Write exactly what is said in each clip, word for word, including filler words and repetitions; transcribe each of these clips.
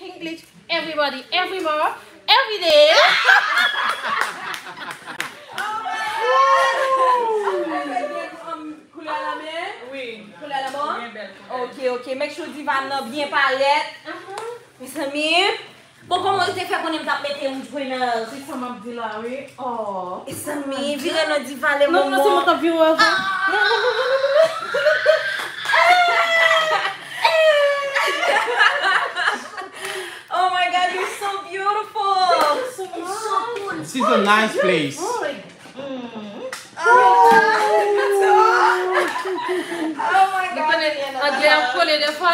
English, everybody, every month, every day. Koulè la byen? Wi, Koulè la bon? Byen bèl koulè. Ok, ok. Make sure diva nan byen parèt. Mezanmi. Bon, kòman ou te fè konnen m t ap mete Rouge Grenade? Se sa m ap di la, wi. Oh. Mezanmi, vire nan diva le Non, non, se mwen moman. K ap vire avan. Oh my God, you're so beautiful. This is a nice place. Good. Oh, oh my God. Anglè ap kole defwa.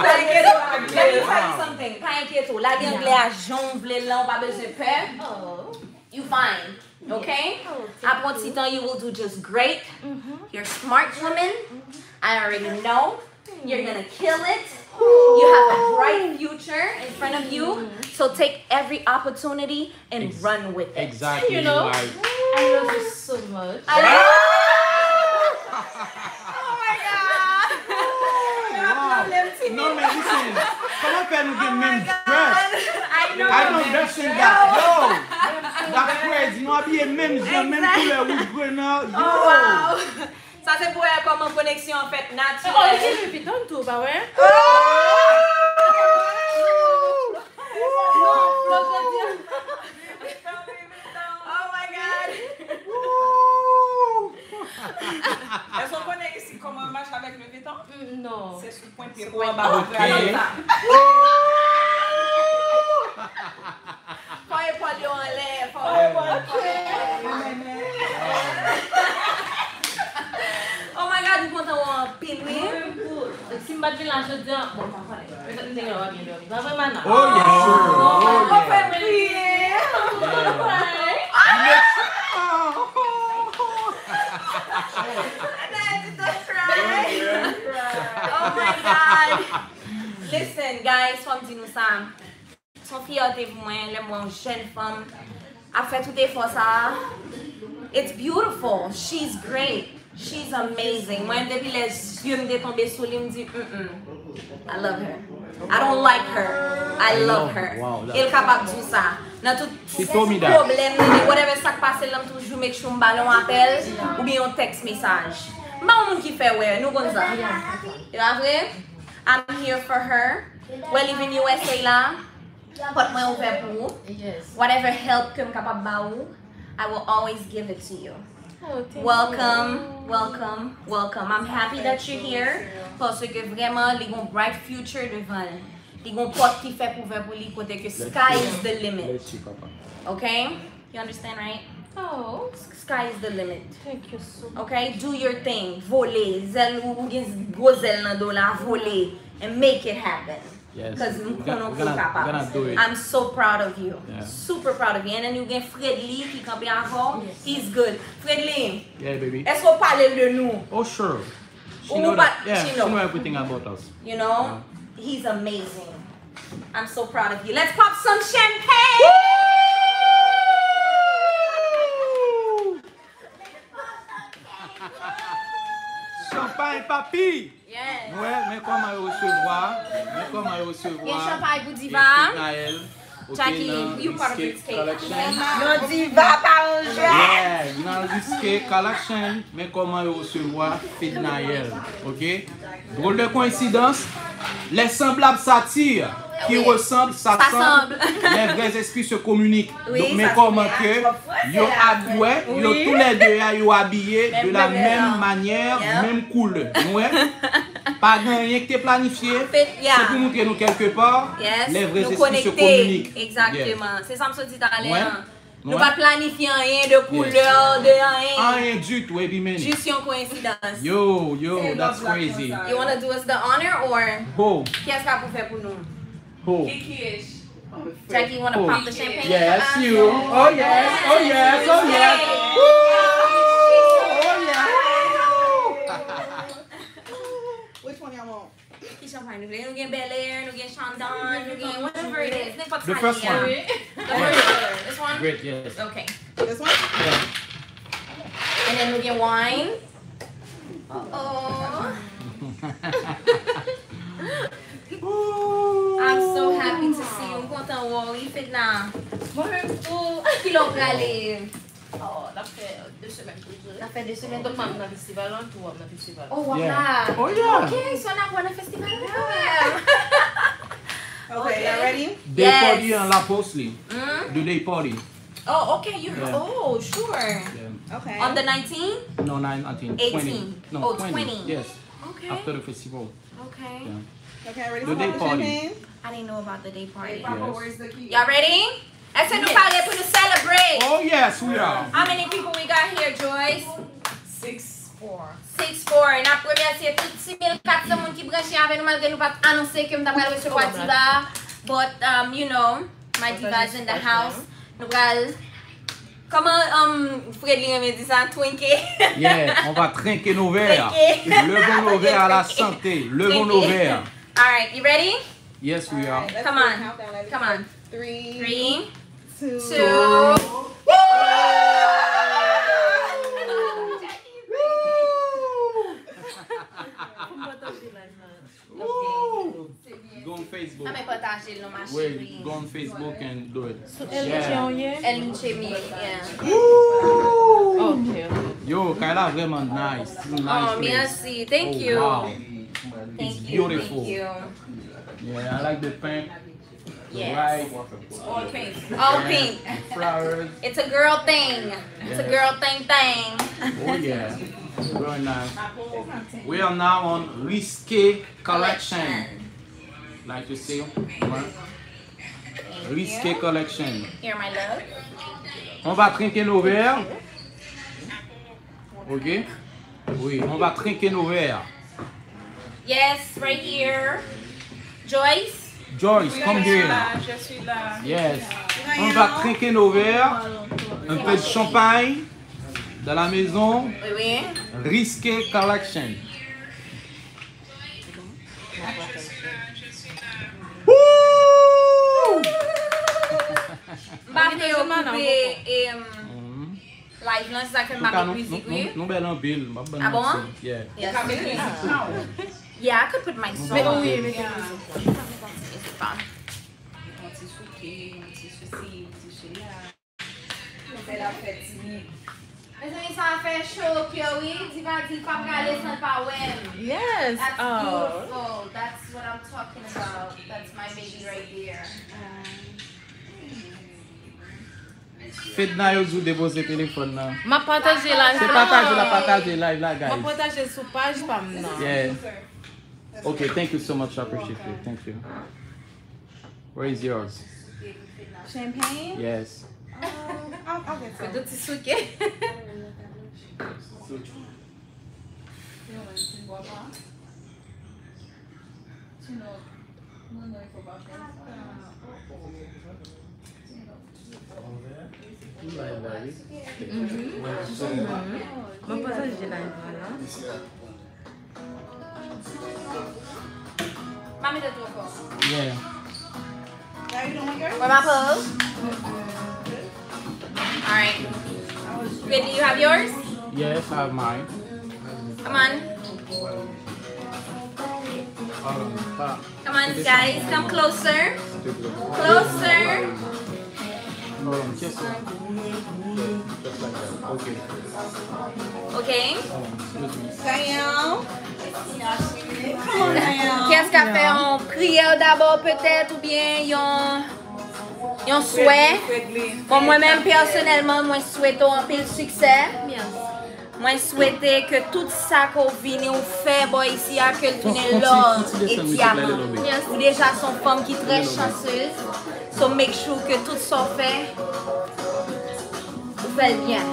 Pa enkyete w, let me tell you something. Pa enkyete w. Lage anglè a jan w vle l lan, ou pa bezwen pè. Oh. You fine, okay? Oh, Après un petit temps, you will do just great. You're a smart woman. I already know. You're gonna kill it. You have a bright future in front of you. So take every opportunity and run with it. Exactly. You know? Like, I love you so much. I Oh my God. wow. Non, men listen. Kòman fè nou gen menm dress? I know. I know dress in that. Yo, that's crazy. Nou abiye menm jan, menm koulè, Rouge Grenade. Yo. Oh, wow. Sa se pou wè kòman koneksyon an fèt Oh, natirèl. li gen Louis Vuitton tou, pa wè? Oh my God. Èske w konnen isi kòman yo mache avèk Louis Vuitton? Mm, non. Se sou pwent pye pou anba pou prale sa. Fò epòl yo anlè, fò epòl yo anlè. Oh my God, m kontan wè w anpil, wi. Si m pa t vin la jodi a, bon, m pa konnen. Petèt m te gen dwa byen dòmi. Pa vre, Mana? Oh, yeah, sure. Oh, Mwen yeah. fè m kriye. Yeah. And I did not cry. Oh my God. Listen, guys, fò m di nou sa. Se yon fyète pou mwen, lè m wè yon jèn fanm ap fè tout efò sa a. It's beautiful. She's great. She's amazing. Mwen, depi lè zye m te tonbe sou li, m di, mm, mm. I love her. I don't like her. I love her. Wow, E l kapab di w sa. Nan tout She told me that. pwoblèm li, whatever sa k pase l, m toujou make sure m ba l yon apèl oubyen yon text message. M pa yon moun ki fè wè, nou konn sa. E pa vre? I'm here for her. Wè li vin U S A la, pòt mwen ouvè pou ou. Yes. Whatever help ke m kapab ba ou, I will always give it to you. Oh, thank Welcome, you. welcome, welcome. I'm happy that you're here. Paske vrèman, li gon bright future devan l. Li gon pòt ki fèk ouvè pou li kote ke sky is the limit. Bless you, papa. Okay? You understand, right? Oh, Sky is the limit. thank you so much. Okay? Do your thing. Vole. Zèl ou, ou gen gwo zèl nan do la, vole. And make it happen. Yes. Cause m We're gonna- konnen we're ke w gonna- we're kapab. gonna do it. I'm so proud of you. Yeah. Super proud of you. And then you gen Fredly ki kanpe avè w. He's good. Fredly, Yeah, baby. Èske w pale l de nou? Oh, sure. She Ou know pa- that. Yeah, she she know. know everything about us. You know? He's amazing. I'm so proud of you. Let's pop some champagne! Champagne, papi! Yes. Mwen, men kòman yo resevwa. Men kòman yo resevwa. Gen champagne pou E diva. Fednaelle, ok, Jackie, nan you part of Risque this cake. Collection. Yon diva pa yon jwèt. Yeah, nan Risque Collection, men kòman yo resevwa Fednaelle, ok? Drôle de coïncidence, les semblables s'attirent, qui Oui. ressemblent Ça s'assemblent, semble. Les vrais esprits se communiquent. Oui, Donk, men ça kòman se ke fait. yo ap, wè, yo Oui. tou lè de a, yo abiye de Même la couleur. même manière, Yeah. Menm koulè. Nou wè? Pa gen anyen ki te planifye. Fe-, yeah. Se pou montre nou kèlke pa, Yes, les vrais nou esprits se konekte. communiquent. Exactement. Se sa m sot di talè Ouais. an. Nou Ouais. pa t planifye anyen de koulè, de anyen. Anyen ditou, epi men. Jis yon koyensidans. Yo, yo, Se that's love la crazy. Konsa. You wanna do us the honor or Ho, kiyès ka pou fè pou nou? Ho. Jackie, you wanna Ho. pop the champagne? Yes, for us? you. Oh, yes, oh, yes, oh, yes. Woo! Oh, yeah. Which one y'all want? Ki champagne nou vle? Nou gen Bel Air, nou gen Chandon, nou gen whatever it is. Nenpòt The sa first li a. one. The first one. This one? Great, yes. Okay. This one? Yeah. And then nou gen wine. Uh-oh. Ooh. I'm Fedna. Mwen menm tou. Kilè w prale? Oh, n ap fè de semèn toujou. N ap fè de semèn toujou. Donk, m ap nan festival lan, tou w ap nan festival. Oh, w ap la. Yeah. Oh, yeah. Ok, so n ap wè nan festival lan kanmenm. Okay, y'all ready? Day party an La Poste li. The day party. Oh, okay, you, oh, sure. Yeah. Okay. On the nineteenth? No, not nineteen. Eighteen. Twenty. No, oh, twenty. Twenty. Yes. Okay. After the festival. Okay. Yeah. Okay, ready for the day party. I didn't know about the day party. Yes. Y'all ready? Èske nou pare pou nou celebrate? Oh, yes, we are. How many people we got here, Joyce? Six four. Six four. E n ap remèsye tout six mil kat san moun ki branche avè nou, malgre nou pa t anonse ke m ta pral resevwa Diva. But, um, you know, my Diva is in the house. Nou pral, kòman, um, Fredly renmen di sa? Twinke. Yeah, on va trinquer nos verres. Trinke. Levons nos verres à la santé. Levons nos verres. All right, you ready? Yes, we are. Come on. Come on. Three, two. Woo! Woo! Go on Facebook. Sa men pataje l non, ma chérie. Wait, go on Facebook and do it. Sou El Miche ou ye? El Miche mi ye, yeah. Woo! Ok, ok. Yo, kay la vrèman nice. It's a nice place. Oh, merci. Thank you. Oh, wow. It's beautiful. Thank you, thank you. Yeah, I like the pink. Yes. All pink. All pink. Flowers. It's a girl thing. It's a girl thing thing. Oh, yeah. Very nice. We are now on Risqué Collection. Like you see, Risqué Collection. Here, my love. On va trinquer nos verres. Ok? Oui, on va trinquer nos verres. Yes, right here. Joyce? Joyce, come here. Je suis là, je suis là. Yes. On va trinquer nos verres. Un peu de champagne dans la maison. Oui, oui. Risqué Collection. Woo! M pa vle yo koupe, em, Live lan, se sa ke m pa met mizik, wi. Nou bèl anpil. M ap ban nou ti. Yeah. Yes. Yeah, I could put my song. Yon ti souke, yon ti sesi, yon ti sela. Mezanmi, sa fè cho, wi. Diva di l pa prale san l pa wè m. Yes. That's beautiful. That's what I'm talking about. That's my baby right there. Fedna, yo di w depoze telefòn nan. M ap pataje live la. Se pataje la, pataje live la, guys. M ap pataje l sou paj pa m nan. Yeah. Okay, thank you so much. I appreciate you. Thank you. Where is yours? Champagne? Yes. Um, I'll, I'll get some. Fè de ti souke. Mwen panse se la. Mami de twò fò. Yeah. Where my pearls? Alright. Fredly, you have yours? Yes, I have mine. Come on. Hold on. Come on, guys, come closer. Closer. Hold on, just, just like that. Okay. Okay. Hold on, excuse me. Come on, Gaëlle. Kiyès k ap fè yon priyè dabò, petèt, oubyen yon, yon swè? Bon, mwen menm, pèsonèlman, mwen swete w anpil siksè. Mwen swete ke tout sa ke w vini w fè bò isi a, ke l tounen lò e dyaman. Ou deja se yon fanm ki trè chansez. So make sure ke tout sa w fè, ou fè l byen.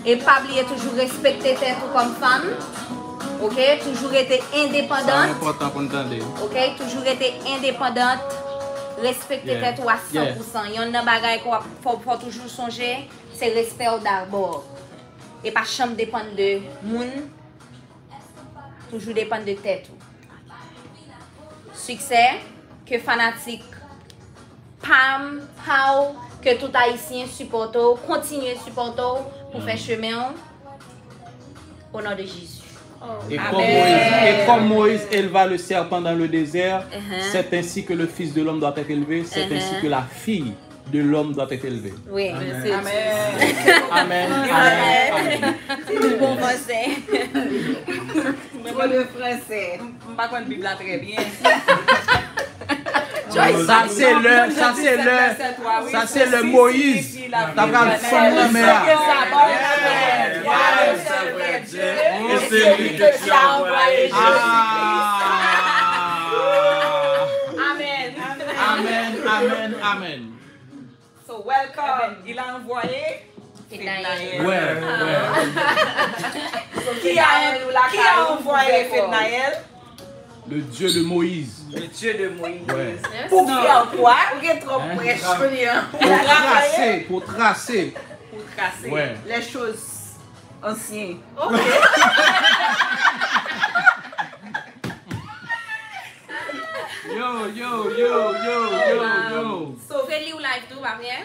E pa bliye toujou respekte tèt ou kòm fanm. Ok? Toujou rete endepandant. Sa enpòtan pou n tande. Ok? Toujou rete endepandant. Respekte tèt ou a san pou san. Yonn nan bagay ke w ap, fò, fò toujou sonje, se respè w dabò. E pa janm depann de moun, toujou depann de tèt ou. Siksè, ke fanatik pa m, pa w, ke tout Ayisyen sipòte w, kontinye sipòte w pou fè chemen w. O non de Jezi. Et comme Moïse, et comme Moïse éleva le serpent dans le désert, c'est ainsi que le Fils de l'homme doit être élevé, c'est ainsi que la fille de l'homme doit être élevée. Oui. Amen. Amen, amen, amen. Se yon bon fransè. Mwen pa le fransè. M pa konn Bib la trè byen. Sa se lè, sa se lè, sa se lè Moyiz ta pral fann lanmè a. E se li ke tu as envoyé Jésus. Amen, amen, amen. So, welcome. Il a envoyé Fednaelle. Ouais, ouais. So, ki a, ki a envoyé Fednaelle? Le Dieu de Moïse. Le Dieu de Moïse. Ouais. Pou fè kwa? Ou gen twòp prèch kounye a. Pour tracer, pour tracer. Pou trase Ouais. Les choses anciennes. Yo, yo, yo, yo, yo, yo. So, Feli ou live tou, pa vre?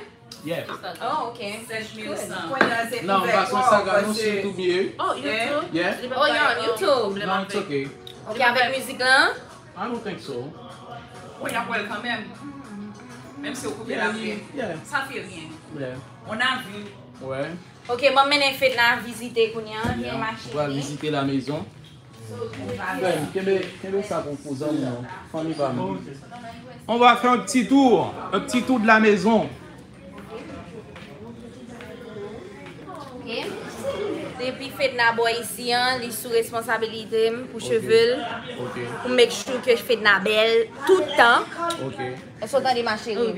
Yeah. Oh, ok. Sèch mil san. Non, pa sou Instagram, non, sou YouTube, yeah. Oh, YouTube? Yeah. Oh, you're on YouTube. No, it's okay. Ok, avèk mizik lan? I don't think so. Ou y ap wè l kanmenm. Menm si ou koupe l apre. Yeah. Sa fè ryen. Yeah. On a vu. Ouais. Ok, m ap mennen Fedna vizite kounye a. Vyen ma Ou pral chérie. Vizite la maison. Frè m, kenbe, kenbe sa pou, pou zanmi nou. Fanmi pa m. On va faire un petit tour, un petit tour de la maison. Ok. Depi Fedna bò isi an, li sou responsabilite m pou cheve l. Ok. Pou make sure ke Fedna bèl tout tan. Ok. Èske w tande ma chérie?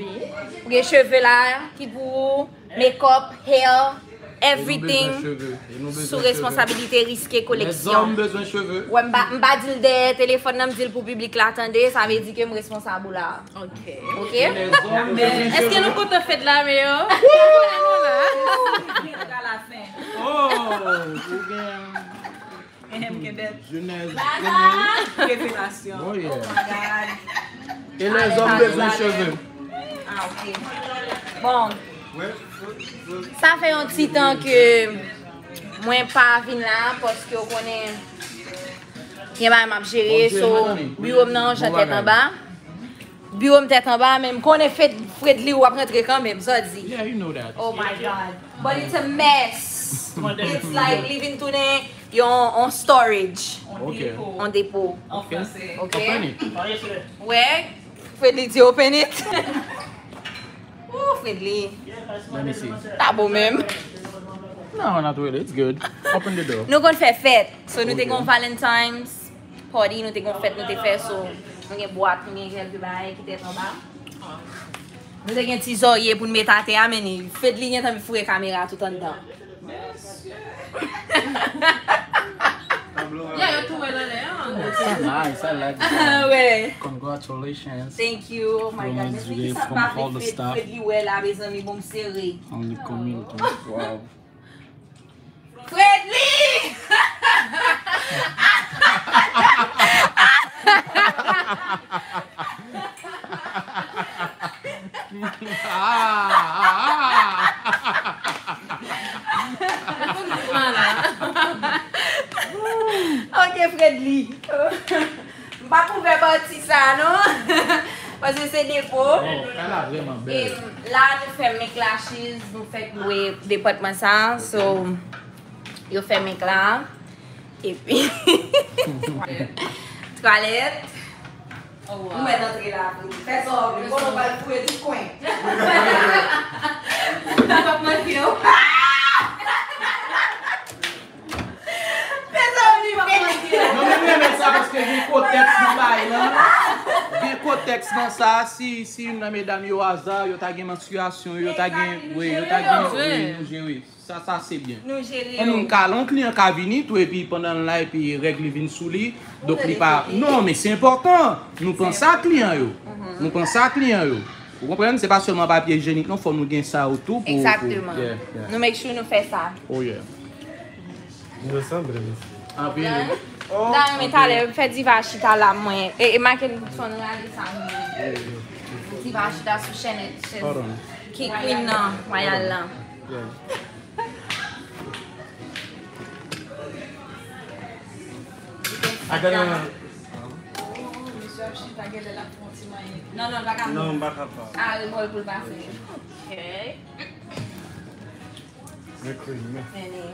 Ou gen cheve la ki pou ou, make up, hair, everything. E nou bezwen cheve. E nou bezwen Sou cheve. Responsabilite Riske Lèzòm Koleksyon. Bezwen cheve. Wè, m pa, m pa di l dèyè telefòn nan, m di l pou piblik la tande, sa vle di ke m responsab ou la. Ok. Ok? Lèzòm bezwen Èske nou cheve. Kontan fèt la, Meo? A la fen. Oh, ou gen Ehem, gen bèt. Jenèz. Revelasyon. Oh, yeah. My God. E lèzòm bezwen cheve. Ah, ok. Bon, sa fè yon ti tan ke mwen pa vin la, paske w konnen gen bagay m ap jere, Bon, so Jenèz, biwo m nan yon jan bon tèt bagay. Anba. Biwo m tèt anba, men m konnen Fed, Fredly w ap rantre kanmenm, sa w di. Yeah, you know that. Oh my God. But it's a mess. It's like li vin tounen yon, yon storage. Ok. Yon depo. Ok. Ok. Open it. Wè, Fredly di open it. Ooh, Fredly. Let me see. Ta bon menm. No, not really. It's good. Open the door. Nou konn fè fèt. So nou te Ok. gon Valentine's party, nou te gon fèt, nou te fè. So nou gen bwat, nou gen kèlke bagay ki tèt anba. Nou te gen ti zòrye pou n met atè a, men Fredly gentan foure kamera tout anndan. Ya, yo tou wè l anlè an. It's so nice. I like Ah, that. Wè. Congratulations. Thank you. Oh my God. From Men Israel, ki sa from pa all the vle Fred, staff. Fredly wè la, mezanmi, bon m sere. Only community. Wow. Fredly! Ok, Fredly. M pa t ouvè pati sa a, non. Paske se depo. Oh, kay la vrèman E bèl. la, nou fè make lashes, nou fèk lwe depatman sa a. So, yo fè make la. Epi, twalèt. Ou mèt antre la, Fredly. Fè sa w vle. Bon, nou pral foure tout kwen. Sa p ap manke w. Fè sa w vle, Fredly. Non, men mwen renmen sa paske gen kontèks nan bagay lan. Gen kontèks nan sa, si, si youn nan medam yo aza, yo ta gen manstriyasyon, yo ta gen, wi, yo ta gen, wi, nou jere. Sa, sa se byen. Nou jere Yon moun yo. Ka, yon kliyan ka vini tou epi pandan l la epi règ li vin sou li. Donk li pa. Non, men se enpòtan. Nou panse a kliyan yo. Nou panse a kliyan yo. Ou konprann? Se pa sèlman papye ijyenik, non, fò nou gen sa yo tou pou. Egzakteman. Yeah, yeah. Nou make sure nou fè sa. Oh, yeah. Nou sanble, mesye. Anpil. Da, men talè, fè Diva chita la, mwen. E, e Michael Jackson rale sa, mwen. Diva chita sou chènèt, chèz. Hold on. Ki queen nan, royal lan. Yeah. Adan nan. Oh, misye ap chita, genlè l ap fè yon ti manyen. Non, non, l pa ka. Non, m pa kapab. Ah, remò l pou l pa fè. Ok. Mwen kwe, mwen.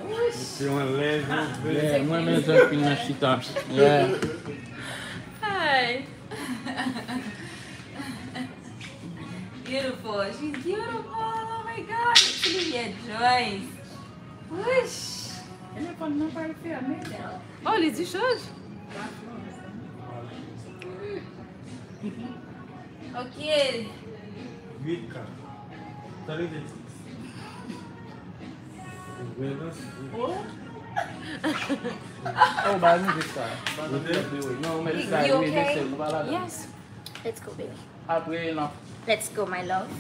Mwen se yon lèv, mwen vle. Yeah, mwen menm jan fin nan chita. Yeah. Hi. Beautiful. She's beautiful. Oh my God. Ti limyè Joyce. Wouch. Telefòn nan pral fèmen. Oh, li di chaj. Ok. Uit K. Sa li di? Oh. Oh, ba nou jis sa. Ba nou jis sa. Non, men sa, you okay? Yes. Let's go, baby. Apre, non. Let's go, my love.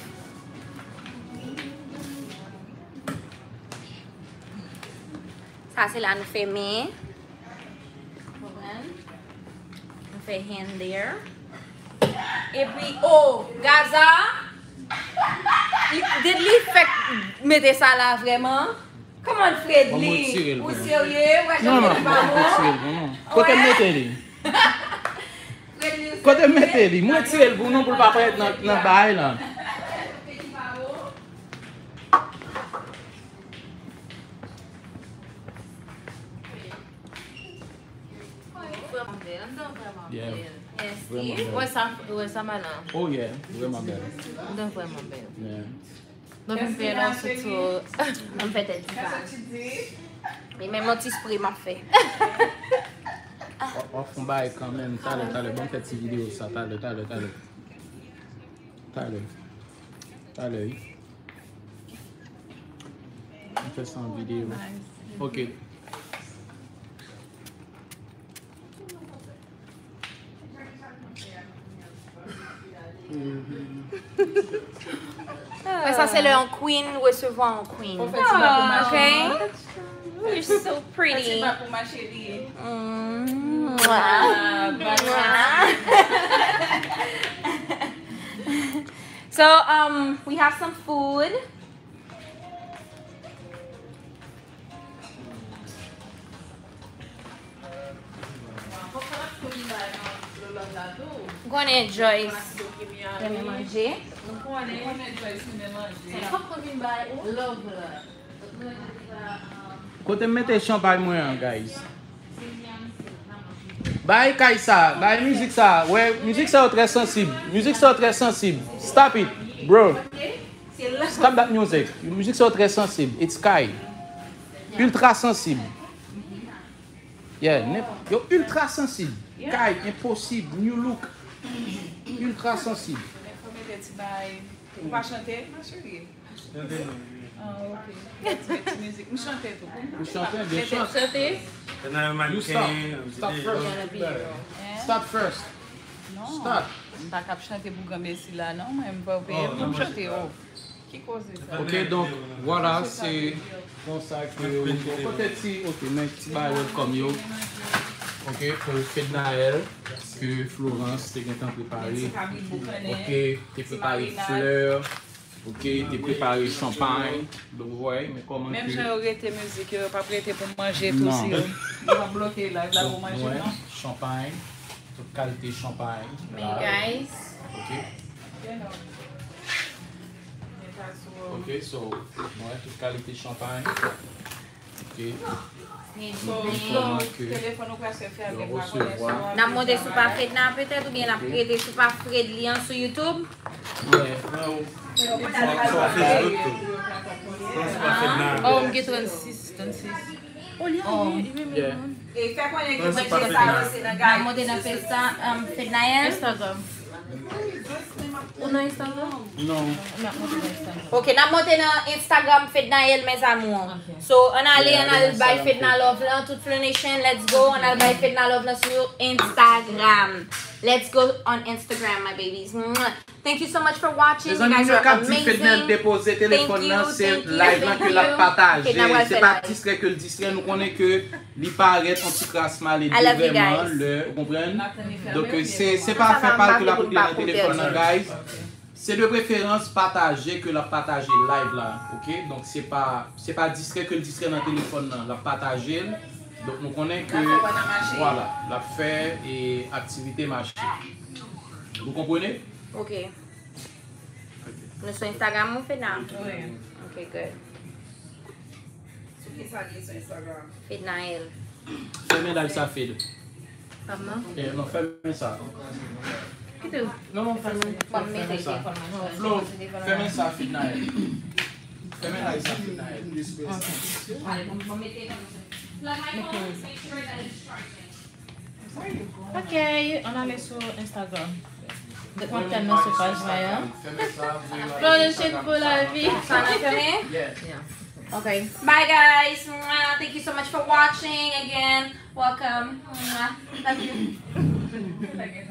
Sa se la nou fèmen. Konprann? Nou fè hand there. Epi, oh, Gaza, li, li fèk mete sa la vrèman. Kòman Fredly? Ou serye? Ou wè jan Fredly pa bon? Kote m mete li? Kote m mete li? Mwen retire l pou nou, pou l pa parèt nan, nan bagay la. Vrèman bèl, anndan vrèman bèl. Yeah. Vrèman bèl. Wè sa, wè sa, Malan. Oh yeah, vrèman bèl. Anndan vrèman bèl. Yeah. Donk, m fè la sou tou. M fè tèt di pa. E menm yon ti spray m ap fè. W ap fè yon bagay kanmenm, talè, talè. Ban m fè ti videyo sa, talè, talè, talè. Talè. Talè, wi. M fè sa an videyo. Ok. Wè, sa se lè yon queen resevwa yon queen. Ah, ok. You're so pretty. Mm. So, um, we have some food. Ou konnen Joyce renmen manje. Kote m mete chanpay mwen an, guys? Bay kay sa, bay mizik sa. Wè, mizik sa yo trè sansib. Mizik sa yo trè sansib. Stop it, bro. Stop that music. Mizik sa yo trè sansib. It's kay. Ultra sansib. Yeah, yo ultra sansib. Kay, enposib, new look. Ultra sansib. Fò mete ti bay. Ou pa chante, ma chérie? Chante non. Ah, ok. Ti mizik. M chante tou. Ou chante, byen chante. Chante. You stop. Stop first. Stop first. Non. Stop. M pa kab chante pou granmesi la, non, mwen, m pa peye pou m chante, oh. Ki koze sa? Ok, donk, vwala, se konsa ke, ok, pote ti, ok, men ti bagay welcome yo. Ok, pou Fednaelle, ke Florence te gentan prepare. Ok, te prepare flè. Ok, te prepare chanpay. Donk, ou wè, men kòman ke. Menm jan yo rete mizik yo, yo p ap rete pou manje tou, si yo. Yo p ap bloke live la pou manje, non? Chanpay, tout kalite chanpay. Men, guys. Ok. Ok, so, mwen, tout kalite chanpay. Ok. Telefòn ou prèske fèmen, m pa konnen si w ap. N ap monte sou pa Fedna petèt, oubyen n ap rete sou pa Fredly an sou YouTube? Oh, m gen trannsis, trannsis. Oh, li a, li, li renmen moun. E fè konnen ke manje sa yo se nan Gayiti. N ap monte nan Fednaelle. Instagram. Ou nan Instagram? Non. N ap monte nan Instagram. Ok, n ap monte nan Instagram Fednaelle, mes amours. Ok. So, ann ale, ann al bay Fedna love lan, tout Flow Nation, let's go, ann al bay Fedna love lan sou Instagram. Let's go on Instagram, my babies. Mwah. Thank you so much for watching. You guys are amazing. Mezanmi, nou ka di Fednaelle depoze telefòn nan, se live lan ke l ap pataje. Se pa distrè ke l distrè, nou konnen ke li parèt yon ti kras malede vrèman lè, ou konprann? Donk, se, se pa fè pa l ke l ap okipe nan telefòn nan, guys. Se de preferans pataje ke l ap pataje live la, ok? Donk, se pa, se pa distrè ke l distrè nan telefòn nan, l ap pataje l. Donk nou konnen ke, vwala, l ap fè e aktivite mache. Vous comprenez? Ok. Nou sou Instagram ou Fedna? Wi. Ok, good. Sou ki sa ki sou Instagram? Fednaelle. Fèmen live sa, Fed. Kòman? Eh, non, fèmen sa. Kite. Non, non, fèmen. Bon, mete Fèmen sa. telefòn nan. Flo, fèmen sa, Fednaelle. Fèmen live sa, Fednaelle. Ok. Bon, mete. Ok, ann ale sou Instagram. Dèk m ap tann nou sou paj mwen an. Florence pou lavi. Sa nan fèmen? Yeah. Ok. Bye guys. Mwah. Thank you so much for watching again. Welcome. Mwah. Love you.